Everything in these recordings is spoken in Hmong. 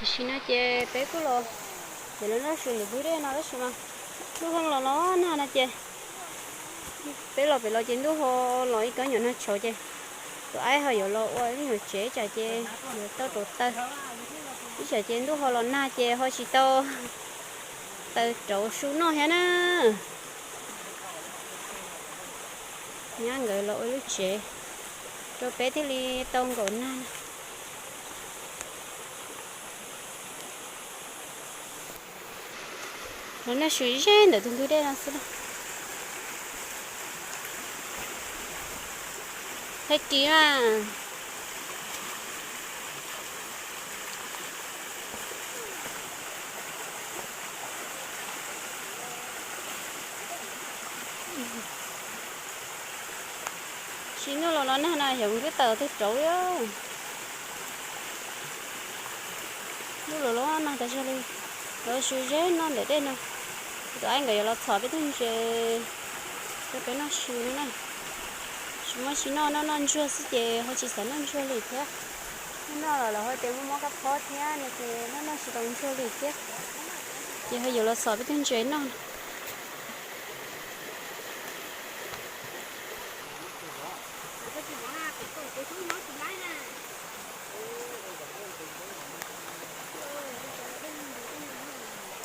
Tam sim no ces peb kuj los, ces lawv noj su ntawm ntug dej no tab sis mas ntuj ho los los nag no ces peb los pem los ces ntuj ho los ib kab nyuam nag tshauv ces tus aib ho yuav los ua ib nyuag tsev tsam ces yuav tau rauv taws. Ib tsam ces ntuj ho los nag ces ho tsis tau taws rauv su noj thiab na. Nyab nkawd los ua lub tsev rau peb thiaj li tau nkaum nag. Los noj su ze ntawm tus ntug dej no xwb na. Thaij ris mas. Tsis ntuj los los nag no xyov nkwb taws twg rauv li. Ntuj los los nag tas zog li. Los su ze noj ntawm dej no. Tus aib nkawd yuav los txhom peb tug ntses rau peb noj su no na. Tsis muaj tsis noj, noj noj ntsuag xwb ces ho tsis xav noj ntsuag li thiab. Noj noj los lawv ho tias muaj mob kab phob thiab no ces noj noj tsis tau ntsuag li thiab. Ces ho yuav los txhom peb tug ntses noj.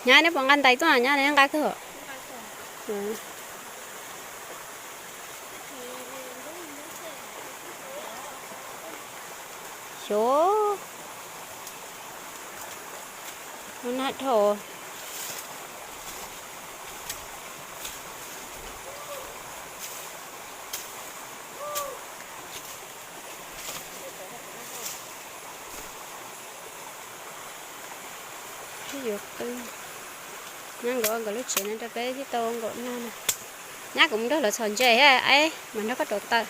Nyab, neb puas nqa ntais tuaj? Nyab, neb nqa kawg. Xyov, nag dhau. Twb yuav qw, nyab nkawd ua nkawd lub tsev no rau peb thiaj tau nkaum nag na. Nyab, kuv mus nrog lawv txhom ntses thiab, aib mas nrog koj rauv taws.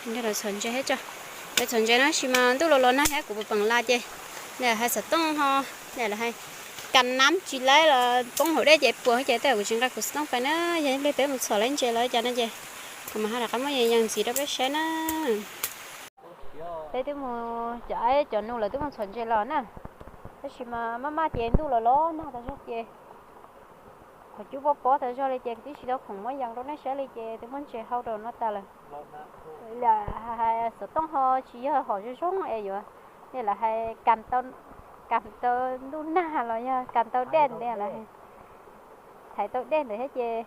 Nrog lawv txhom ntses thiab tso. Lawv txhom ntses no tab sis mas ntuj los los nag thiab kuv puas peem las ces, lam hais xov tooj ho, lam hais kas nab tsis laib los poob hauv dej ces puas ces tej kuv tsis nqa kuv xov tooj pais na. Yog ib pliag peb mus txhom laib ntses los cas no ces kuv mam ho rov qab muab yees ntxiv rau peb saib na. Peb twb mus, cov aib cov nus lawv twb mus txhom ntses los na, tab sis mas maj maj ces ntuj los los nag tas zog ces qhov cub pob pob tas zog li ces twb tsis tau khoom muab yees rau nej saib li ces twb muab ntses hau rau no tas lawm. Lam hais xov tooj ho tsis yog hom zoo zoo es yuav, nej lam hais kas tau ntuj nag los yog kas tau dej ntawd lawm, thaiv tau dej ntawd thiab ces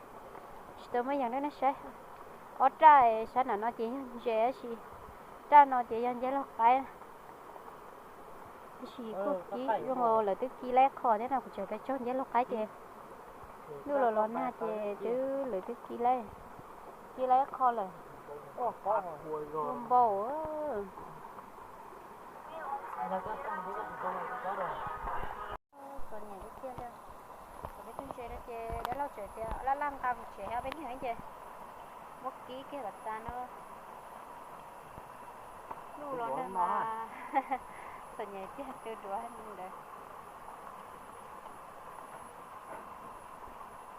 tsis tau muab yees rau nej saib. Ob raj sab nram no ces yog ntses tab sis raj no ces yog nceb laug qaib. Tab sis kuj kib zoo, lawv twb kib laib qho thiab no, kuv tseem pes tsaug nceb laug qaib ces ntuj los los nag ces twb lawv twb kib laib, kib laib qho lawm. Npau. Txom nyem tiag tiag li. Kuv peb tug ntses no ces dab laug tseem tias laj laj nqa mus tsev peb niag ces muab kib kiag kom tas no. Ntuj los nag mas txom nyem tiag, tw duav ntawd.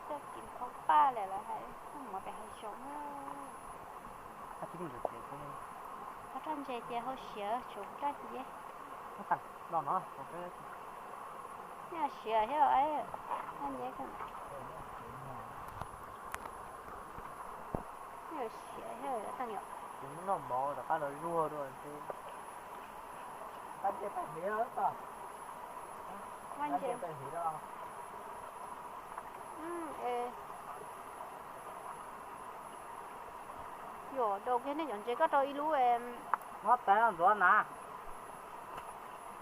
Coj kim qhov paj lawm los hais, muab pem hav zoov. Qhov raj ntses ces hau siav tshuav raj nceb. Siav thiab, siav thiab. Yuav daus kiag nej cov ntses koj rau ib lub, muab tais ntxuav na.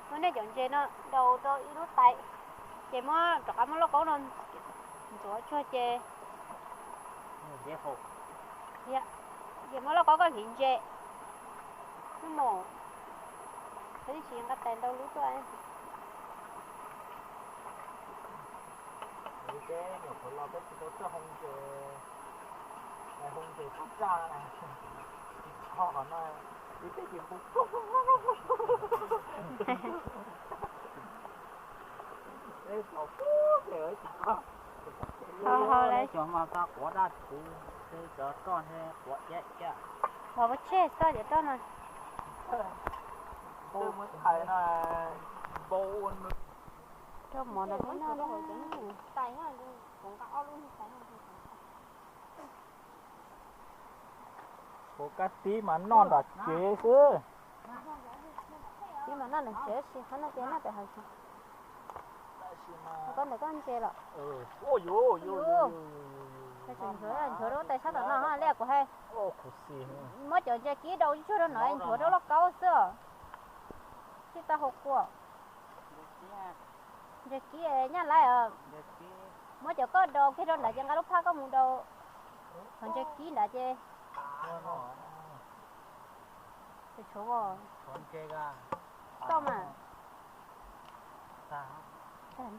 Muab nej cov ntses no daus rau ib lub tais, ces muab rov qab muab lauj kaub no ntxuav tsuag ces, ces muab lauj kaub koj hliv ntses. Mus, tsis nqa tais ntau lub tuaj. Nyuam qhuav los peb tsis tau tuaj hau ntses, hau ntses tub raj, tsis txog qhov no, tib peb ces npu, peb los pub pem tsis txog. Hau hau lawm. Cov mas tau quav daj tsuv, cov roj ntshe quav iab iab. Los ua tshej txoj cov roj no. Twb muab thais no, npau ua nws. Rau mov no peb noj na. Kuv kab tib mas noj nram tsev xwb. Tib mas noj nram tsev, tab sis qhov no ces noj pem hav zoov. Koj ntawm koj ntses los? Ua yuav, ntxuav, ntxuav rau tais sab tom no ha, li kuv hais. Muab cov ntses kib rau tsuag rau no, ntxuav rau lauj kaub xwb os. Tsis tau hau kua. Ntses kib nyaj laib os. Muab cov koj rau kiag rau nrad ces nqa lub phaj koj mus rau qhov ntses kib nrad ces. Tshuav, tshuav koj mas. Tag. Peb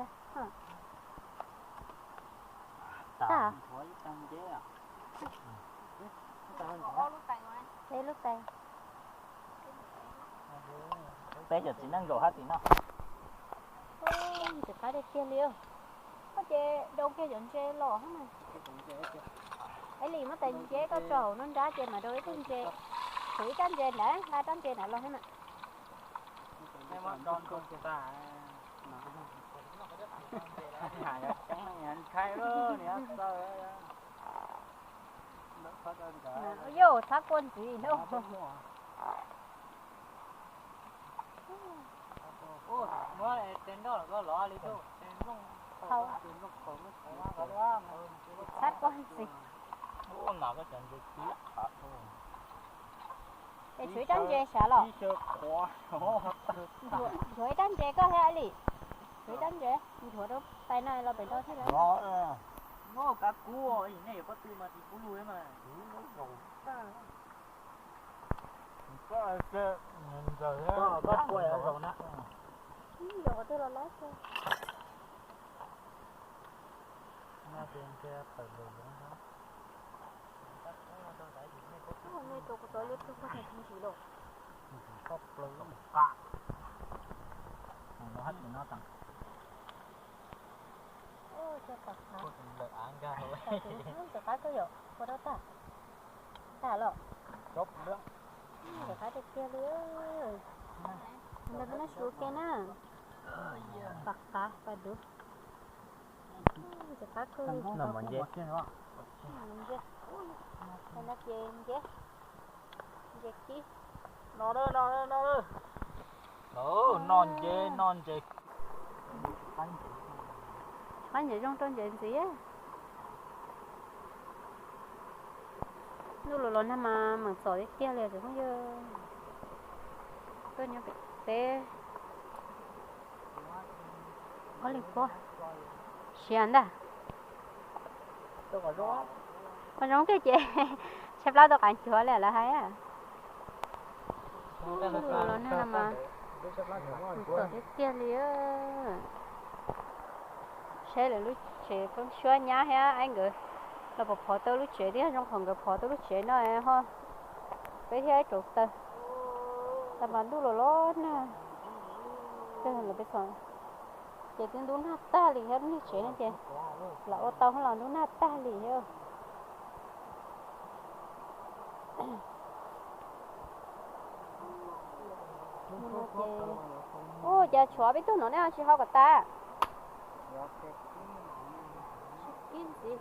lub tais. Peb cov txiv neej zaum hab tim no. Ntxim qab tiag tiag li. Koj ces rau kiag cov ntses los hab na. Ib Lis muab tais ntses koj tso hauv no nrab ces mam rau ib tug ntses. Tshuav ib rab ntses ntawd, nqa rab ntses ntawd los hab na. Yog thab kua ntxiv no. Thab kua ntxiv. Es tshuav ib rab ntses sav los? Tshuav ib rab ntses koj thiab Lis. Tshuav ib rab ntses, nthuav rau tais no los pem no thiab lawm. Kab kub, nej yuav pob tw mas tsis kub lug mas. Zaum qhov twg los lawm. Nej rau kuv tau liab ploog koj tag tag sim los. Cov qab koj yom, ua rau tag. Tag los. Cov qab tiag tiag li. Ntawd peb noj su ke na. Pam qav pam duv. Cov qab kawg li. Ntses. Ntses no ces ntses. Ntses kib. No, no, no. Noj ntses, noj ntses. Qab ntses zoo rau ntses ntxiv. Ntuj los los nag mas meem txom tiag tiag li cov phooj ywg. Tuaj nyob pem teb. Ob leeg puab siav ntag. Qhov zoo tiag ces tshaib plab tau qav cuav li lawv hais. Los nag no mas txom tiag tiag li. Saib lawv lub tsev poob suab nyab thiab, aib nkawd los pom phov tau lub tsev thiab, zoo qhov nkawd phov tau lub tsev no ho peb thiaj ib raug taw. Tas mas ntuj los los nag, lawv peb txog ces twb ntub nag tag li thiab, lub niag tsev no ces lam ua tau los ntub nag tag li thiab. Ua cas tshuav peb tug no nej ho tsis hau kom tas? Kib ntxiv.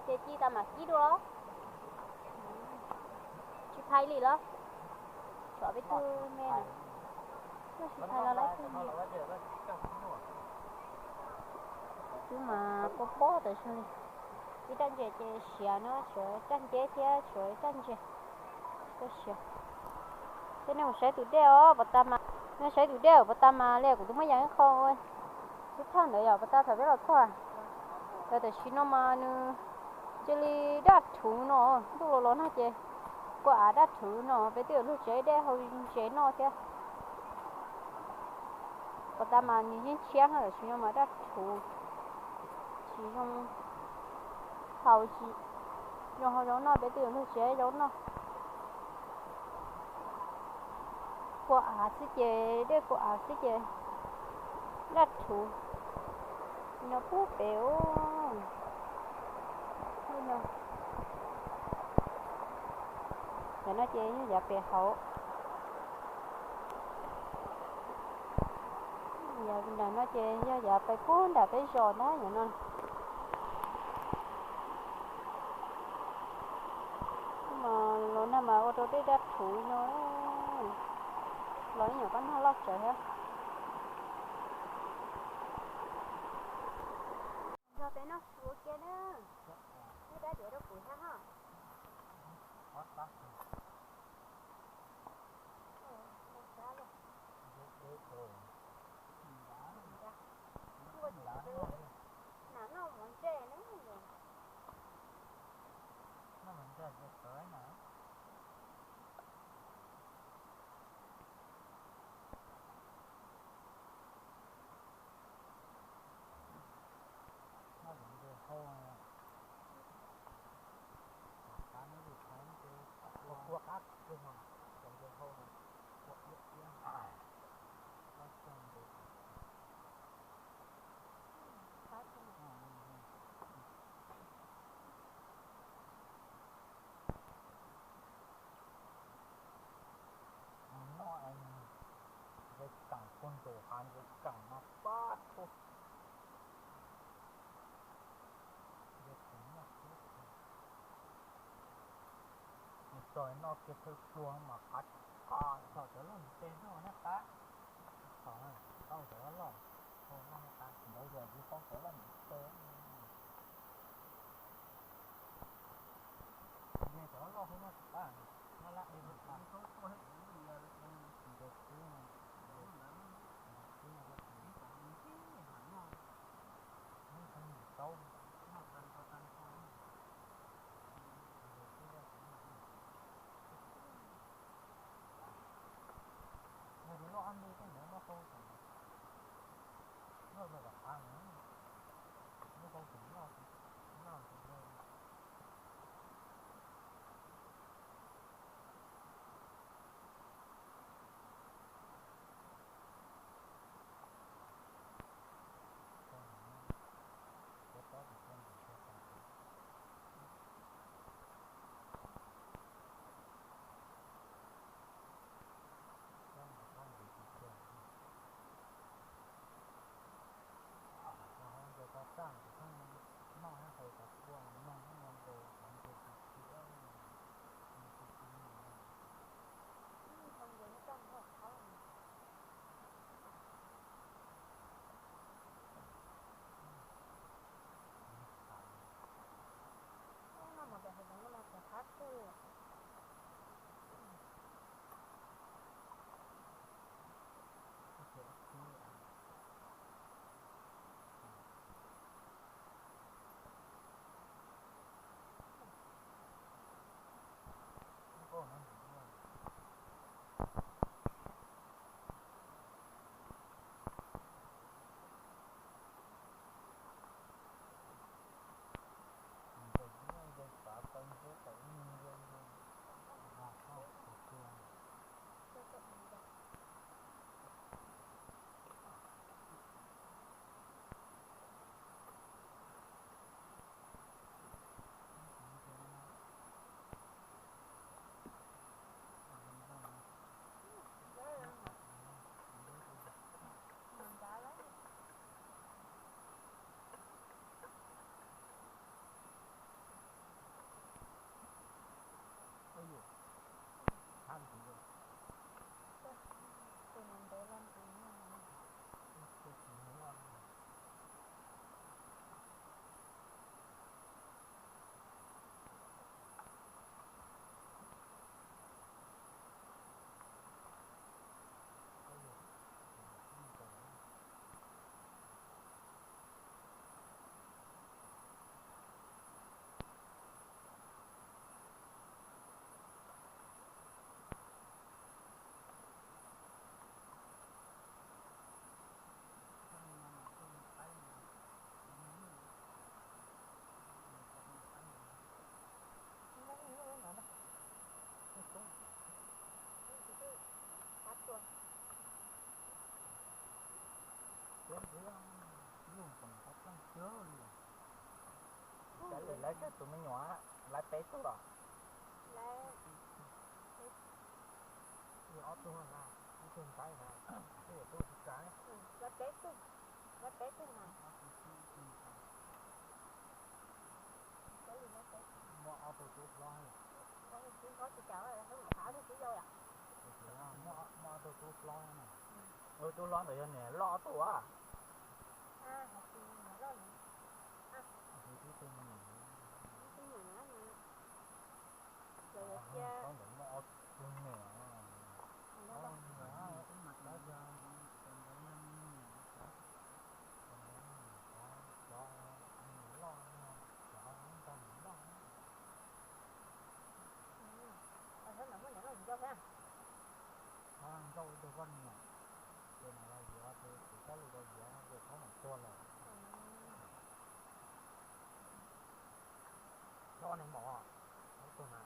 Ces ci tas mam kib dua los? Tsis phais li los? Tshuav peb tug me no. Tsis phais los lawm. Twb mas pob pob tas zog li. Ib rab ntses ces siav no, tshuav rab nceb thiab tshuav rab ntses. Koj siav. Ces nej mus saib tus dej os, puas tas mas, nej saib tus dej os, puas tas mas li, kuv twb muab yas ib qho ua xub thawj ntawd yom, puas tas thaum peb los txog. Tam sim no mas nws cia li daj rhuv no, ntuj los los nag ces kua av daj rhuv no, peb twb yuav luag tsev dej hau ntses noj thiab. Puas tas mas nws yeej tshiab, tam sim no mas daj rhuv, tsis zoo haus, tsis zoo hau zaub noj, peb twb yuav luag tsev zaub noj. Kua av xwb ces, dej kua av xwb ces daj rhuv no pub pem ub. Cov no ces yog yav pem hauv. Yog nram no ces yog yav pem puag nram peb zos ntag yom no. Los nag mas ua rau dej daj rhuv li no, los ib nyuam koj nag loj tsawv thiab. Nrog peb noj su ua ke na, nej dab diav rau kuv thiab ho. Nam noj mov ntsej ne. Noj nqaij kaam puag nraum hav nqaij kaam mas pab thuj. Nqaij kaam noj thiab. Nws txog noj kiag thawj pluag mas qab qab. Thaum cov loj ntev noj nab qab. Thaum tau cov loj loj, thaum noj nab qab ntawd yog tsis tau cov loj ntev. Cov loj loj hauv no tsis qab, noj lab dej loj qab. Nqaij xwb, nqaij xwb, nqaij xwb. Nws loj ob nti tej ntawd muab hau, loj rau tom qab, muab hau tseem loj, loj. Peb ntxiv, lub koom qhov txeej cuag li. Lawv, lawv koj tus me nyuam, lawv peb tug los? Ob tug na, ib tug ntxhais na, ib tug tub tsis tsa. Muaj ob tug tub hlob, muaj ob tug tub hlob na. Tub hlob ntawd yog niam loj ob tug a. Tub ntawd muaj ob tug niam, ob niam, ib mas tab yog cov niam cov, cov niam loj, cov ntau niam loj. Qhov ntau ib tug poj niam, ces nws los yuav, ces tus poj lus los yuav no ces thaub mam tuag lawm. Thaub ne mos, thaub tuag na.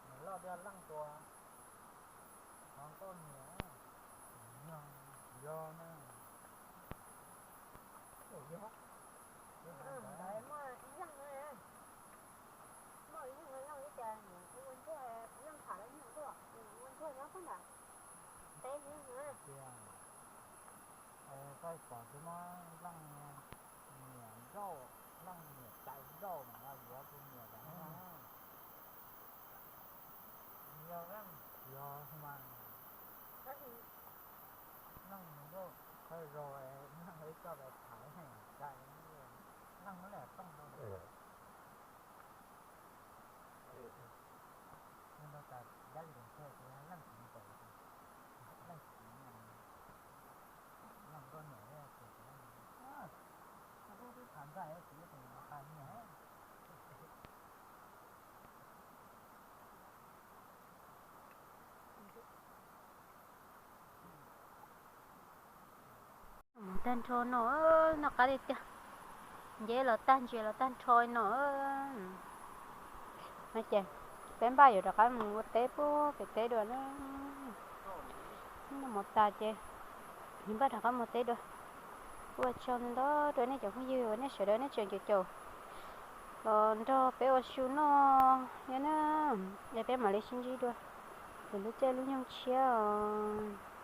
Niam loj thiaj leej tua, qhov nkauj niam yog, yog na. Ntawd muaj ib leej, muaj ib leej, leej ib cas ua ntsuag, leej tham lawv niam nkauj, ua ntsuag nyob phab ntawd, teb xwb na. Tias, koj pom tus muab leej niam nrauj, leej niam tais nrauj mas los yuav tus niam tais no. Yog, yog mas, leej niam nrauj qhov zaus, leej ib co tais tham, leej muab niam tooj rau. Ntau tas dab li tus ntxhais, leej txiv ntaus, leej txiv, leej nkauj niam, tus txiv, tus tub twb tham ntxhais, txiv tus qas niam. Mus tag nrho no, noj qab tiag tiag. Nceb los tag, ntses los tag nrho no. No ces peb npaj yuav rov qab mus ua teb puag pem teb dua na. Noj mov tas ces npaj rov qab mus teb dua. Ua tsaug ntau rau nej cov phooj ywg uas nej sawv daws nej tseem caum caum los nrog peb ua su noj thiab na. Es peb mam li sib ntsib dua lwm lub caij lub nyoog tshiab os.